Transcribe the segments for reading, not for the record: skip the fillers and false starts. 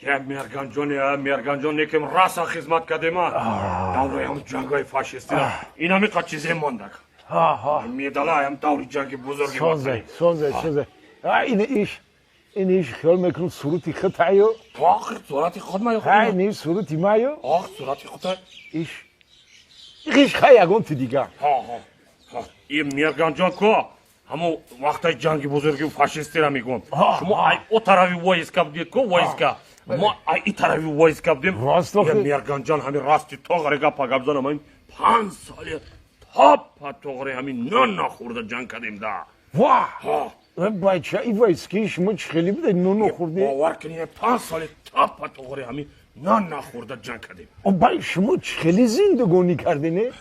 Я Мирганҷон, я Мирганҷон, некем раса хизмат кардема. Давраи ҳам ҷангҳои фашистӣ. Инами қа чизе мондак. Медалаям даври ҷанги бузурги. Созе, созе, созе. А ин иш хиёл мекунам сурати худтаю. Охир сурати худ маю. Ҳай, не сурати маю. Ох, сурати худта. Иш. Иш хай ягон ти дигар. Ҳа, ҳа. Ҳа. И Мирганҷон ко ҳамон вақтаи ҷанги бузурги фашистиро мегӯм. Шумо ай о тарафи войска будед ко войска. Мо ай и тарафи войска будем. Рост охи. Мирганҷон ҳамин расти тоғаре гапа гап занам ҳамин 5 соли топа тоғаре ҳамин нон нахӯрда ҷанг кардем да. Ва! Ҳа. Бача, и войски шумо чӣ хеле буде нон нахӯрдед? Бовар кунед, 5 соли топа тоғаре ҳамин нон нахӯрда ҷанг кардем. Бай, шумо чӣ хеле зиндагонӣ карден?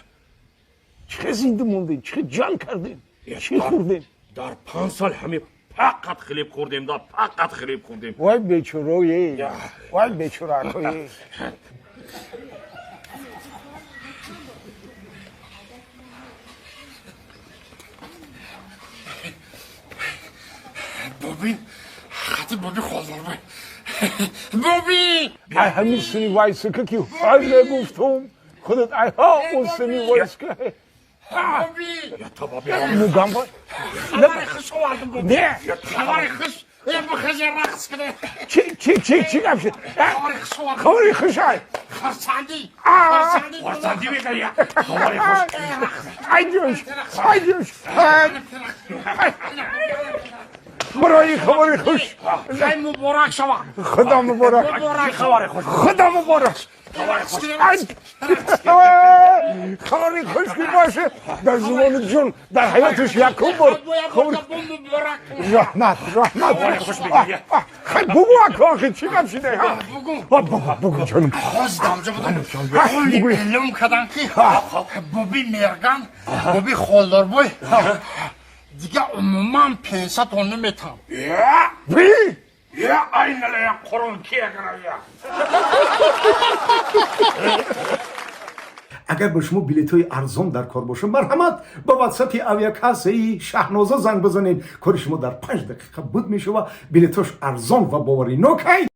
Чӣ хел зинда мондед? Чӣ хел ҷанг кардед? Чӣ хӯрдед? Дар 5 сол ҳамин фақат хлеб хӯрдем да, фақат хлеб хӯрдем. Вай бечорое, вай бечоракое. Бобин, хати боби холдорбай. Боби! Ай ҳамин сини вайсака ки ай мегуфтум, худат ай ҳа он сини вайска. Боби! Я боби. Мугам ба? Хабари хуш овардам, боби. Не. Хабари хуш. Е, бихези, рақс куне. Чӣ чӣ чӣ чӣ гап шуд? Хабари хуш овардам. Хабари хуш ай. Хурсандӣ. Хурсандӣ. Хурсандӣ мекард. Хабари хуш. Ай ҷӯш, ай ҷӯш. Барои хабари хуш. Хай муборак шава. Худо муборак. Муборак. Хабари хуш. Худо муборак. Ай! Хабари хуш ки боше дар зумони ҷон дар ҳаёташ якум бор. Хабари муборак. Раҳмат, раҳмат. Хабари хуш мегӯӣ. Хай бугу ака, охи чӣ гап шида? Ҳа? Бугу. Бугу, бугу ҷонум. Ҳоз дамҷа будам. Ҳоли эълом кардам ки боби Мерган, боби Холдорбой дига умуман пенсатон наметам. Би? Я айналая қурун кеграя. Агар ба шумо билетҳои арзон дар кор бошад, марҳамат, ба ватсапи авиакассаи Шаҳноза занг бизанед. Кори шумо дар 5 дақиқа буд мешава. Билетҳош арзон ва боваринок ай.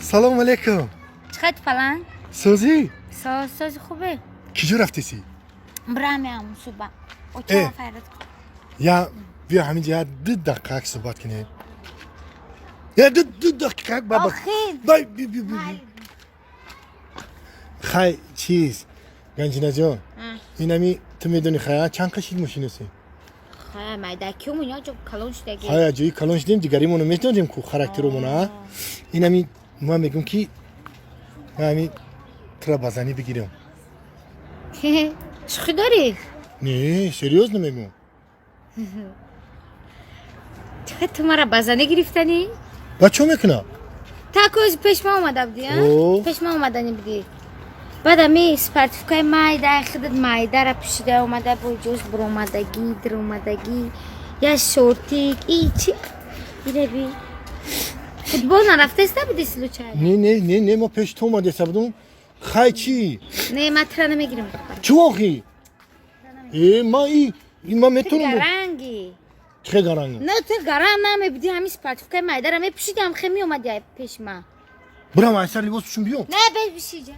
Салом алейкум. Чӣ фалан? Созӣ? Соз, сози, хубе. Киҷо рафтесӣ? Бирам суба. Оча файрат кун. Я биё ҳаминҷа, я 2 дақиқа як суҳбат кунем. Я ду дақиқа як баба. Охир. Бай би би би. Хай чиз. Ганҷинаҷон. Инами ту медони хай чанд қашид мошинасӣ? Хай майдакиумун ё ҷо калон шудаги. Хай ҷои калон шудем, дигаримоно метонем ку характеромона. Инами ман мегӯм ки ман ҳами тура ба занӣ бигирам. Шӯхӣ дорӣ? Не, серьёзно мегӯм. Чӣ ту мара ба занӣ гирифтанӣ? Ба чо мекунам? Та кози пеш ма омада будӣ, О. Пеш ма омаданӣ будӣ. Баъд ами спортивкаи майда, худат майдара пӯшида омада бо ҷоз буромадагӣ, диромадагӣ, я шортик, и чи? Ираби. Футбол нарафтаиста будӣ случайно? Не, не, не, не, ма пеш ту омадеса будум. Хай чӣ? Не, ман тура намегирам. Чӣ охи? Э, ма и ма Ту метонам. гаранги. Чӣ гарангам? Не, ту гаранг намебудӣ, ҳами спортивкаи майдара мепӯшиди, ҳам хе меомадӣ ай пеш ма. Бурам айсар либос пӯшум биём. Не, беш бишиҷа.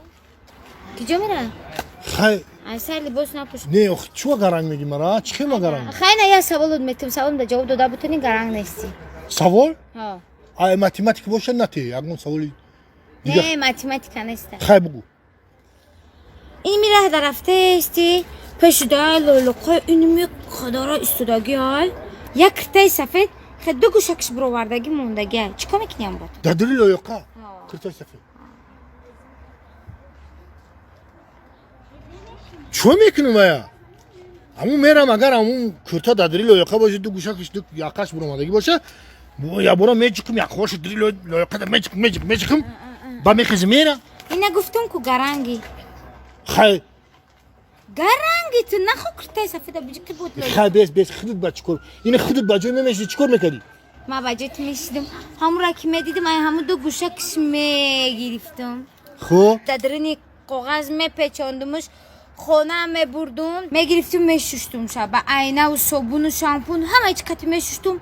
Киҷо мера? Хай Айсар либос напӯш. Не, ох, чӣ гаранг мегӣ мара? Чӣ хема гаранг? Хай на, я саволот метум, саволам ҷавоб дода бутони, гаранг нестӣ. Савол? Ҳо. Ай математика боша нате, ягон саволи дигар. Не, математика неста. Хай бугу. Ин мираҳ да рафтаисти, пеши дай лолуқои инми қадара истодагӣ ай. Як киртаи сафед, хе ду гӯшакш бировардагӣ мондагӣ ай. Чӣ кор мекунӣ ам бот? Дар дури лоёқа. Киртаи сафед. Чо мекунам ая? Ҳамун мерам, агар ҳамун курта дар дури лоёқа боша, ду гӯшакш, ду яқаш буромадагӣ боша, ябора меҷиқм, яқҳошу дури лоёқада меҷиқм, меҷиқм, меҷиқм, ба мехезм, мера. Ина гуфтум ку гаранги. Хай. Гаранги ту нахо киртаи сафеда биҷиқи буд лои. Хай бес, бес, худат ба чӣ кор? Ина худат ба ҷои мемешди, чӣ кор мекардӣ? Ма ба ҷои ту мешидам, ҳамура ки медидим, ай ҳамун ду гӯшакш мегирифтум. Хуб. Дар даруни коғаз мепечондумуш, хона мебурдум, мегирифтум, мешуштум ша ба айнаву собуну шампун ҳама чи кати мешуштум,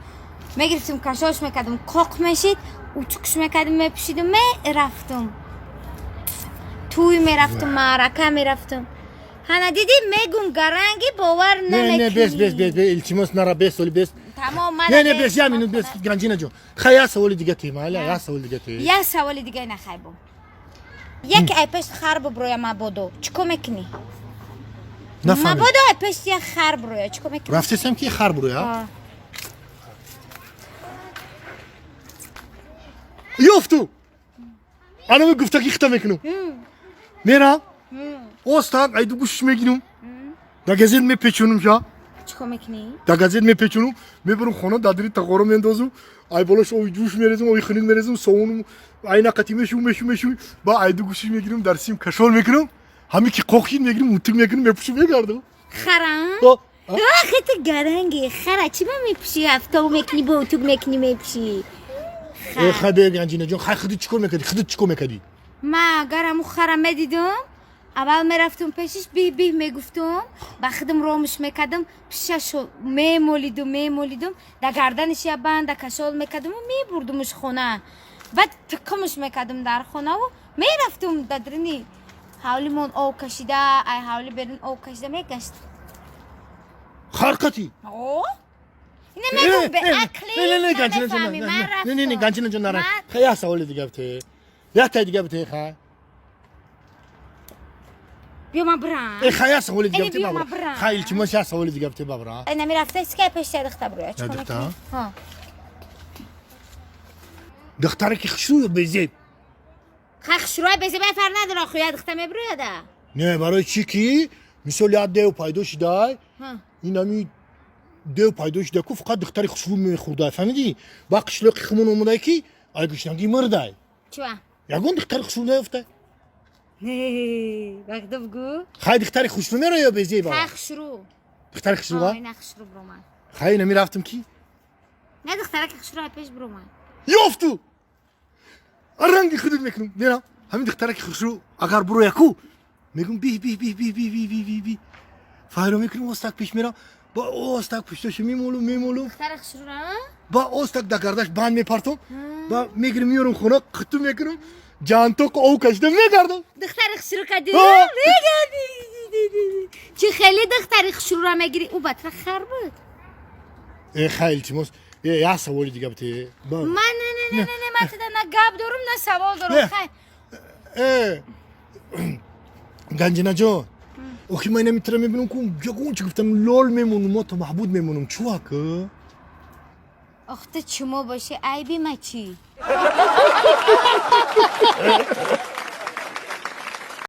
Мегирифтам, кашош мекардам, қоқ мешид, утюг ш мекардам, мепӯшидам, мерафтам. Тӯй мерафтам, маърака мерафтам. Ҳана дидӣ, мегум гаранги, бовар Не, не, бес, бес, бес, бес, илтимос, нара, бес, соли бес. Тамом. Не, не, бес, я минут, бес, Ганҷина ҷон. Хай, як саволи дига ти, майла, як саволи дига ти. Як саволи дига нахайбо. Яке ай пешт хар буброя, мабодо, чӣ кор мекунӣ? Нафаҳмидам. Мабодо ай пешти як хар буроя, чӣ кор мекунӣ? Рафтесам ки хар буроя? Ёфту! Анами гуфтаки хита мекунам. Мерам. Остак айду гӯшш мегирам. Да газет мепечунам ша. Чӣ кор мекунӣ? Да газет мепечунам, мебарам хона, дар дили тағора мендозам, ай болош оби ҷӯш мерезам, оби хунук мерезам, совунум айна қати мешу, мешу, мешу, ба айду гӯшиш мегирам, дар сим кашол мекунам, ҳами ки қоқшид мегирам, утюг мекунам, мепӯшам, мегардам. Хара? О, Охи, ту гаранги, хара чӣ ба мепӯшӣ, ҳафтов мекунӣ, бо утюг мекунӣ, мепӯшӣ? Э, хай бе, Ганҷина ҷон, хай, худит чӣ кор мекардӣ? Худит чӣ кор мекардӣ? Ман агар ҳамун хара медидум, аввал мерафтум пешиш, биҳ биҳ мегуфтум, ба худам ромиш мекардам, пишашо мемолидум, мемолидум, да гарданиш я банда кашол мекардуму мебурдумуш хона, баъд тиқимш мекардум дар хонаву мерафтум дар дарини ҳавлимон об кашида, ай ҳавли берун об кашида мегашт. Харқати? О, ина мегум, беақлӣ. Не, не, не, Ганҷина ҷон, намефаҳмӣ, ман не, не, не, рафтум. Ганҷина ҷон, нара. Хай, як саволи дига бите. Як таи дига бите, хай. Биё, ман бирам. Э, хай, як саволи дига Эни бите, биё, бабра. ман бирам. Хай, илтимос, як саволи дига бите, бабра. Ина мерафта иска пеши я духта буроя, чӣ Я кор духта? мекунӣ? Ҳа. Духтаре ки хушрӯ ё безеб? Хай, хушрӯй, безебай фарқ надора, оху я духта мебирояда. Не, барои чӣ ки мисол як дев пайдо шидай, ин ҳами дев пайдо шида ку, фақат духтари хушрӯ мехӯрдай, фаҳмидӣ? Ба қишлоқи хумон омадай ки ай гушнагӣ мурдай. Чива? Ягон духтари хушрӯ наёфтай. Вақта бугӯ. Хай, духтари хушрӯ мера ё безеба? Хай, хушрӯ. Духтари хушрӯа? Ина хушрӯ биромад. Хай, ина мерафтам ки Не, духтараки хушрӯ ай пеш биромад. Ёфту, ранги худут мекунам, мерам, ҳамин духтараки хушрӯ агар буроя ку, мегум бих бих бих бих бих бих бих бих бих, файро мекунам, остак пеш мерам, ба остак пушташо мемолум, мемолум. Духтари хушрӯра? Ба остак да гардаш банд мепартом, ба мегирам, меёрам хона, қиту мекунам, ҷантоқ ов кашида мегардам. Духтари хушрӯ кади? Ҳа. Мегарди. Чӣ хеле духтари хушрӯра мегирӣ? Ӯ батра хар буд. Э, хай, илтимос, э, як саволи дига бите. Ман не, не, не, не, не, ман туда на гап дорум, на савол дорум. Не. Хай. Э, Ганҷина ҷон, охи ман инамитра мебинам ку, ягон чи гуфтам, лол мемонум, мо то маҳбуд мемонум, чувак. Ох, ту чумо бошӣ, айби ма чӣ?